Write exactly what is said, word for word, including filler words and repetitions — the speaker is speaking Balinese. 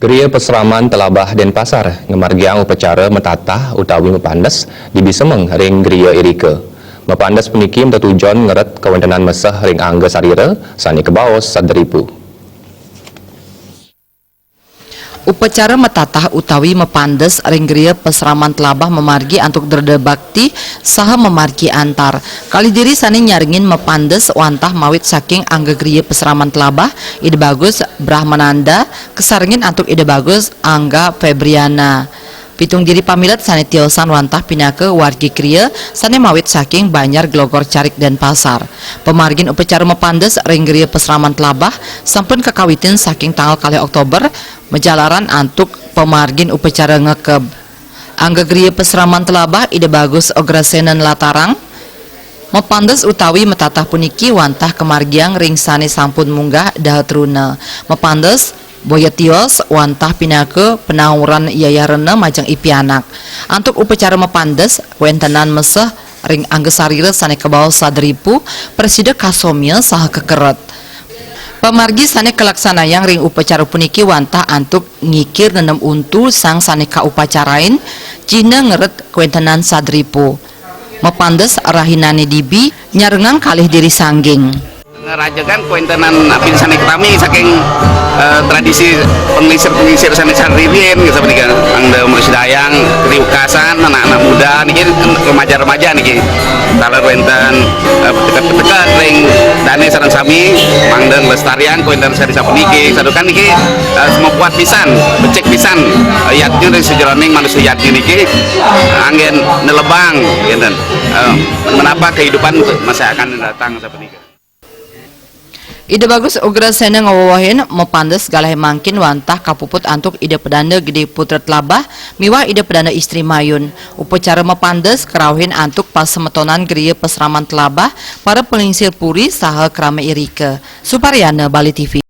Geria Pesraman Telabah Denpasar ngamargiang upacara matatah utawi mapandes di Bisemeng ring Geria irika. Mapandes puniki matetujon ngeret kawentenan meseh ring angga sarira sane kabaos sadripu. Upacara matatah utawi mapandes ring Geria Pesraman Telabah mamargi antuk dreda bakti saha mamargi antar. Kalih diri sane nyarengin mapandes wantah mawit saking angga Geria Pesraman Telabah, Ida Bagus Brahmananda, kasarengin antuk Ida Bagus Angga Febriana. Pitung diri pamilet sane tiosan wantah pinaka wargi Geria sane mawit saking Banjar Glogor Carik Denpasar. Pamargin upacara mapandes ring Geria Pesraman Telabah sampun kakawitin saking tanggal kalih Oktober, majalaran antuk pamargin upacara ngekeb. Angga Geria Pesraman Telabah Ida Bagus Ograsena nlatarang, mapandes utawi matatah puniki wantah kamargiang ring sane sampun munggah daha truna. Mapandes boya tios wantah pinaka panauran yayah rena majeng i pianak. Antuk upacara mapandes, kawentenan meseh ring angga sarira sane kabaos sadripu, prasida kasomya saha kakeret. Pamargi sane kalaksanayang ring upacara puniki wantah antuk ngikir nenem untu sang sane kaupacarain, cihna ngeret kawentenan sadripu. Mapandes rahinane dibi, nyarengang kalih diri sangging. Ngerajegang kawentenan abin sane katami saking, eh, tradisi panglingsir-panglingsir sane sane riin, gitu, sapunika. Angda mrasidayang, riukasan, anak-anak muda niki, remaja-remaja niki. Taler wenten, eh, peteket-peteket ring dane sareng sami, mangda nglestariang kawentenan sane sapuniki. Santukan niki, eh, semepuat pisan, becik pisan, eh, yadnya ring sajeroning manusa yadnya niki, anggen nelebang, ngenten. Eh, menapa kehidupan masa akan datang sapunika. Ida Bagus Ugrasena ngawewehin, mapandes galahé mangkin wantah kapuput antuk Ida Pedanda Gedé Putra Telabah miwah Ida Pedanda Istri Mayun. Upacara mapandes karauhin antuk pasemetonan Geria Pasraman Telabah, para panglingsir puri saha krama irika. Suparyana, Bali T V.